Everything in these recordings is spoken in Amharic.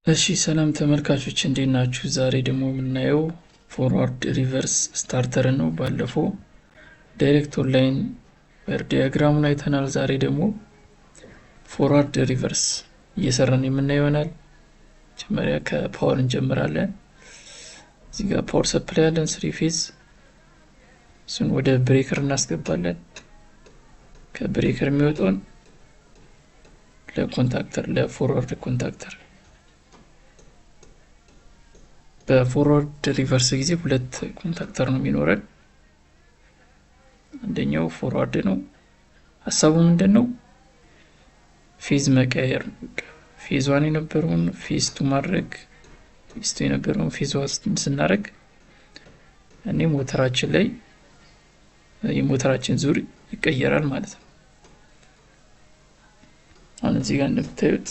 እሺ ሰላም ተመልካቾች፣ እንዴት ናችሁ? ዛሬ ደግሞ የምናየው forward reverse starter ነው። ባለፈው direct online wire diagram ኡን አይተናል። ዛሬ ደግሞ forward reverse እየሰራን የምናየው ይሆናል። መጀመሪያ ከ power እንጀምራለን። እዚህ ጋር power supply ያለን three phase፣ እሱን ወደ breaker እናስገባለን። ከ breaker የሚወጣውን ለ contactor፣ ለ forward contactor። በ forward reverse ጊዜ ሁለት contactor ነው የሚኖረን። አንደኛው forward ነው። ሀሳቡ ምንድን ነው? Phase መቀየር ነው። Phase one የነበረውን phase two ማድረግ፣ phase two የነበረውን phase one ስናደርግ እኔ ሞተራችን ላይ የሞተራችን ዙር ይቀየራል ማለት ነው። አሁን እዚህ ጋር እንደምታዩት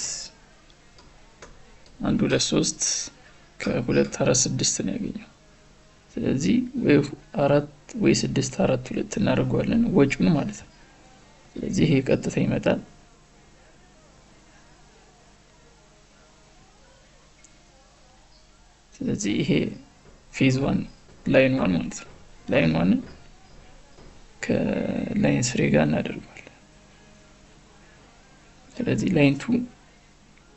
1 2 3 ከ2 4 6 ነው ያገኘው። ስለዚህ ወይ 4 ወይ 6 4 2 እናደርገዋለን ወጪውን ማለት ነው። ስለዚህ ይሄ ቀጥታ ይመጣል። ስለዚህ ይሄ phase 1 line 1 ማለት ነው። Line 1 ከ line 3 ጋር እናደርገዋለን። ስለዚህ line 2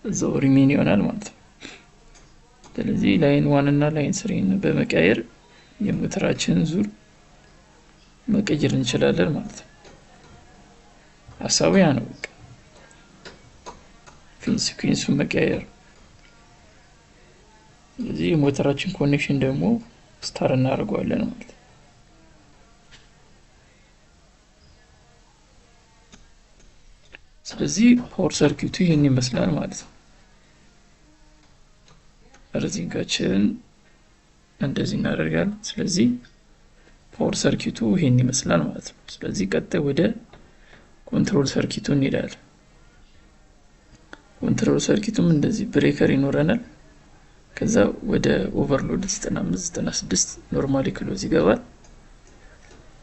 እዛው remain ይሆናል ማለት ነው። ስለዚህ line 1 እና line 3 በመቀየር የሞተራችንን ዙር መቀየር እንችላለን ማለት ነው። ሀሳቡ ያ ነው። በቃ phase sequence ኡን መቀየር። ስለዚህ የሞተራችን connection ደግሞ star እናደርገዋለን ማለት ነው። ስለዚህ power circuit ኡ ይህን ይመስላል ማለት ነው። Earthing ኣችንን እንደዚህ እናደርጋለን። ስለዚህ power circuit ኡ ይህን ይመስላል ማለት ነው። ስለዚህ ቀጣይ ወደ control circuit ኡ እንሄዳለን። Control circuit ኡም እንደዚህ breaker ይኖረናል። ከዛ ወደ overload 95 96 normally close ይገባል።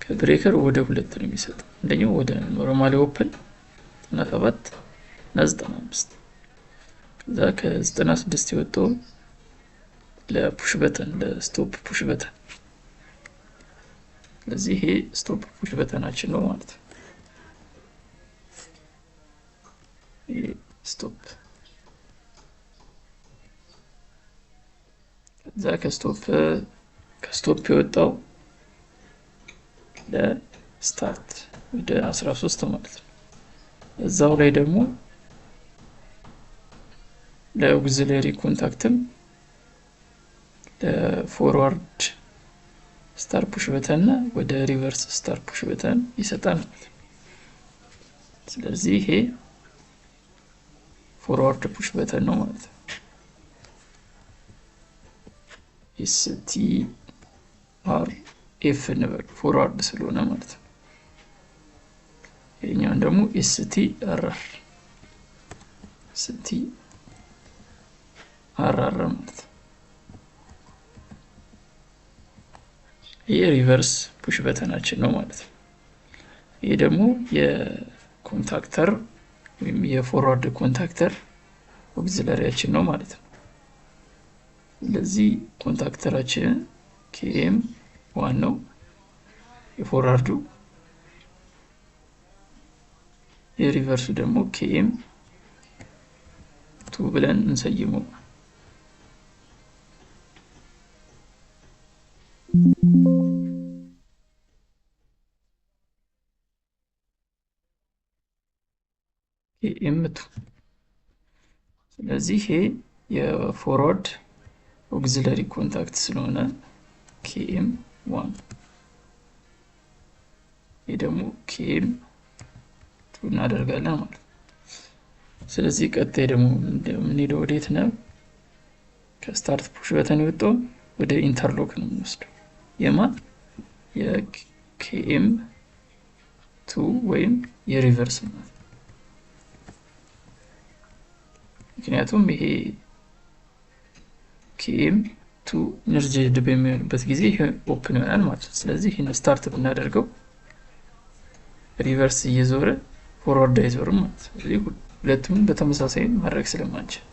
ከ breaker ወደ ሁለት ነው የሚሰጠው። አንደኛው ወደ normally open 97 እና 95፣ ከዛ ከ96 የወጣው ለ push button፣ ለ stop push button። ስለዚህ ይሄ stop push button ኣችን ነው ማለት ነው። ይሄ stop፣ ከዛ ከ stop የወጣው ለ start ወደ 13 ማለት ነው። እዛው ላይ ደግሞ ለ auxiliary contact ም ለ forward start push button እና ወደ reverse start push button ይሰጣል ማለት ነው። ስለዚህ ይሄ forward push button ነው ማለት ነው። STRF እንበል forward ስለሆነ ማለት ነው። ይሄኛውን ደግሞ STRR፣ STRR ማለት ነው። ይሄ reverse push button ኣችን ነው ማለት ነው። ይሄ ደግሞ የ contactor ወይም የ forward contactor auxiliary ያችን ነው ማለት ነው። ስለዚህ contactor ኣችን KM 1 ነው የ forward ኡ፣ የ reverse ኡ ደግሞ KM 2 ብለን እንሰይመው። KM 2። ስለዚህ ይሄ የ forward auxiliary contact ስለሆነ KM 1፣ ይሄ ደግሞ KM 2 እናደርጋለን ማለት ነው። ስለዚህ ቀጣይ ደግሞ የምንሄደው ወዴት ነው? ከ start push button የወጣው ወደ interlock ነው የምንወስደው። የማ የ KM 2 ወይም የ reverse ማለት ነው። ምክንያቱም ይሄ KM 2 energized በሚሆንበት ጊዜ ይሄ open ይሆናል ማለት ነው። ስለዚህ ይሄን start ብናደርገው reverse እየዞረ forward አይዞርም ማለት ነው። ስለዚህ ሁለቱም በተመሳሳይ ማድረግ ስለማንችል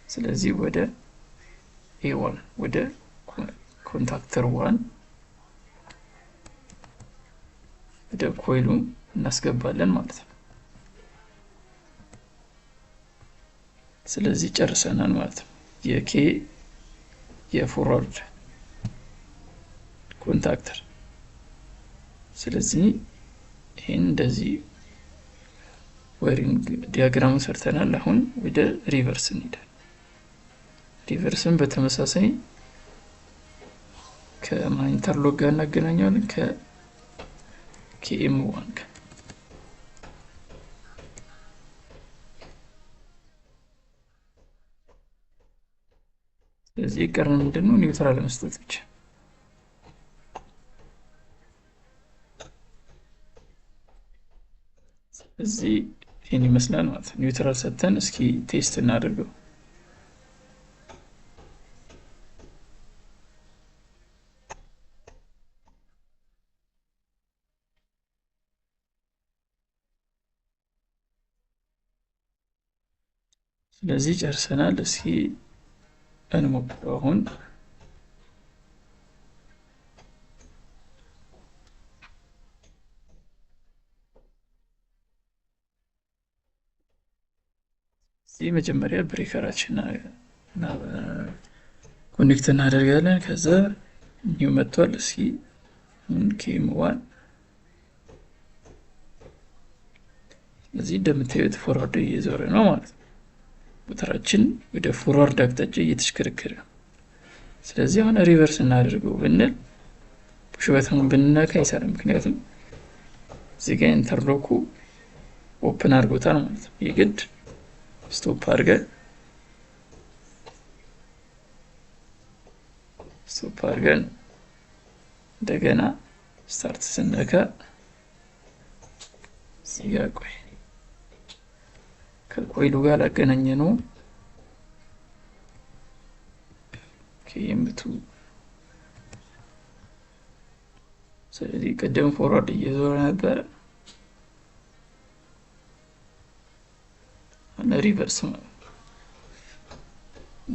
ስለዚህ ወደ A1 ወደ contactor 1 ወደ coil ኡ እናስገባለን ማለት ነው። ስለዚህ ጨርሰናል ማለት ነው። የ K የ forward contactor። ስለዚህ ይሄን እንደዚህ wiring diagram ኡን ሰርተናል። አሁን ወደ reverse እንሄዳለን። Reverse ን በተመሳሳይ ከማን interlock ጋር እናገናኘዋለን፣ ከ KM 1 ጋር። ስለዚህ የቀረን ምንድነው? Neutral መስጠት ብቻ። ስለዚህ ይሄን ይመስላል ማለት ነው። Neutral ሰጥተን እስኪ test እናደርገው። ስለዚህ ጨርሰናል። እስኪ እንሞክረው አሁን። እዚህ መጀመሪያ breaker ኣችን connect እናደርጋለን። ከዛ new መጥቷል። እስኪ አሁን KM 1። ስለዚህ እንደምታዩት forward እየዞረ ነው ማለት ነው። ሞተራችን ወደ forward አቅጣጫ እየተሽከረከረ ነው። ስለዚህ አሁን reverse እናደርገው ብንል push button ኡን ብንነካ አይሰራም። ምክንያቱም እዚህ ጋር interlock ኡ open አድርጎታል ማለት ነው። የግድ stop አድርገን እንደገና start ስነካ እዚህ ጋር ቆይ ከ coil ኡ ጋር ላገናኘ ነው። KM 2። ስለዚህ ቅድም forward እየዞረ ነበረ፣ አሁን reverse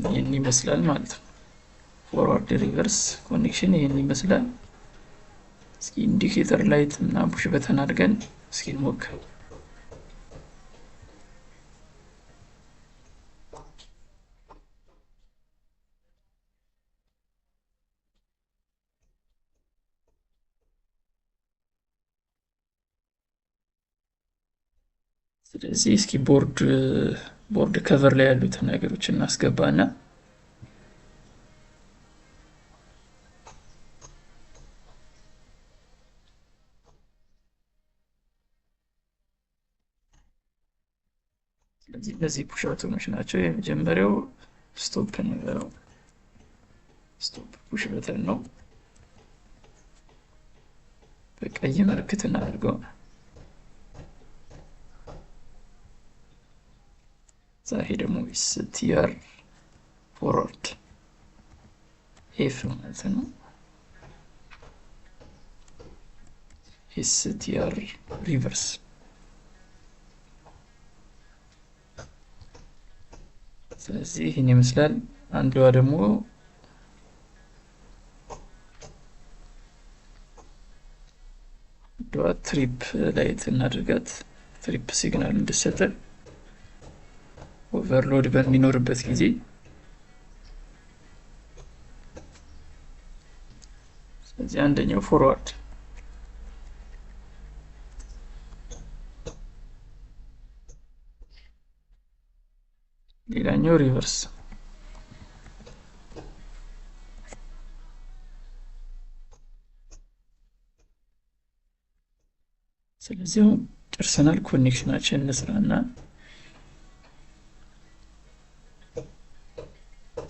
ይህን ይመስላል ማለት ነው። Forward reverse connection ይህን ይመስላል። እስኪ indicator light እና push button አድርገን እስኪ እንሞክር። ስለዚህ እስኪ board cover ላይ ያሉትን ነገሮች እናስገባና ስለዚህ እነዚህ push button ኦች ናቸው። የመጀመሪያው stop ነው፣ stop push button ነው። በቀይ ምልክት እናደርገው። ዛሬ ደግሞ STR forward F ማለት ነው። STR reverse። ስለዚህ ይህን ይመስላል። አንዷ ደግሞ trip light እናድርጋት፣ trip signal እንድሰጠን overload በሚኖርበት ጊዜ። ስለዚህ አንደኛው forward፣ ሌላኛው reverse። ስለዚህ አሁን ጨርሰናል። Connection ኣችን እንስራና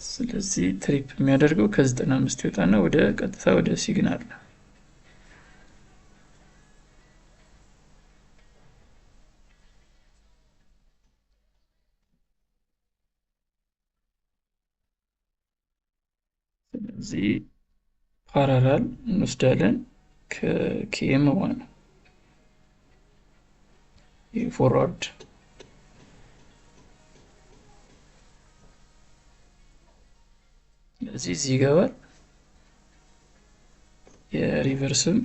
ስለዚህ trip የሚያደርገው ከ95 ይወጣና ወደ ቀጥታ ወደ signal። ስለዚህ parallel እንወስዳለን ከ KM 1 forward። ስለዚህ እዚህ ይገባል። የ reverse ም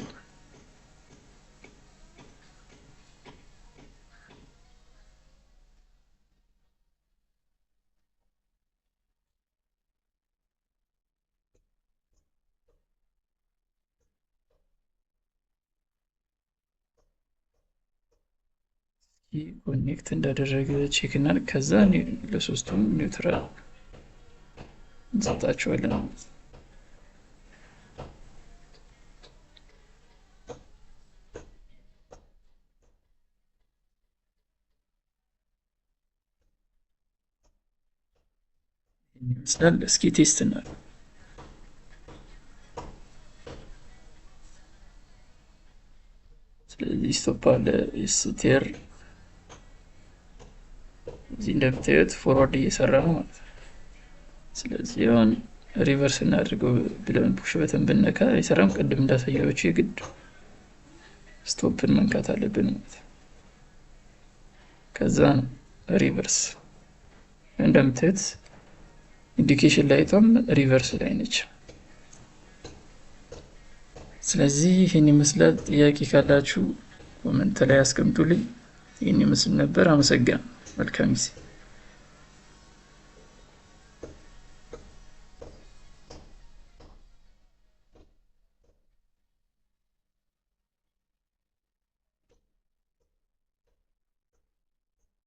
connect እንዳደረገ check እናድርግ። ከዛ ለሶስቱም neutral እንሰጣቸዋለን ማለት ነው። ይመስላል። እስኪ test እናድርግ። ስለዚህ stop አለ STR እዚህ እንደምታዩት forward እየሰራ ነው ማለት ነው። ስለዚህ አሁን reverse እናድርገው ብለን push button ብነካ አይሰራም። ቅድም እንዳሳየኋችሁ የግድ stop ን መንካት አለብን ማለት ነው። ከዛ ነው reverse። እንደምታዩት indication light ቷም reverse ላይ ነች። ስለዚህ ይህን ይመስላል። ጥያቄ ካላችሁ comment ላይ አስቀምጡልኝ። ይህን ይመስል ነበር። አመሰግናለሁ። መልካም ጊዜ።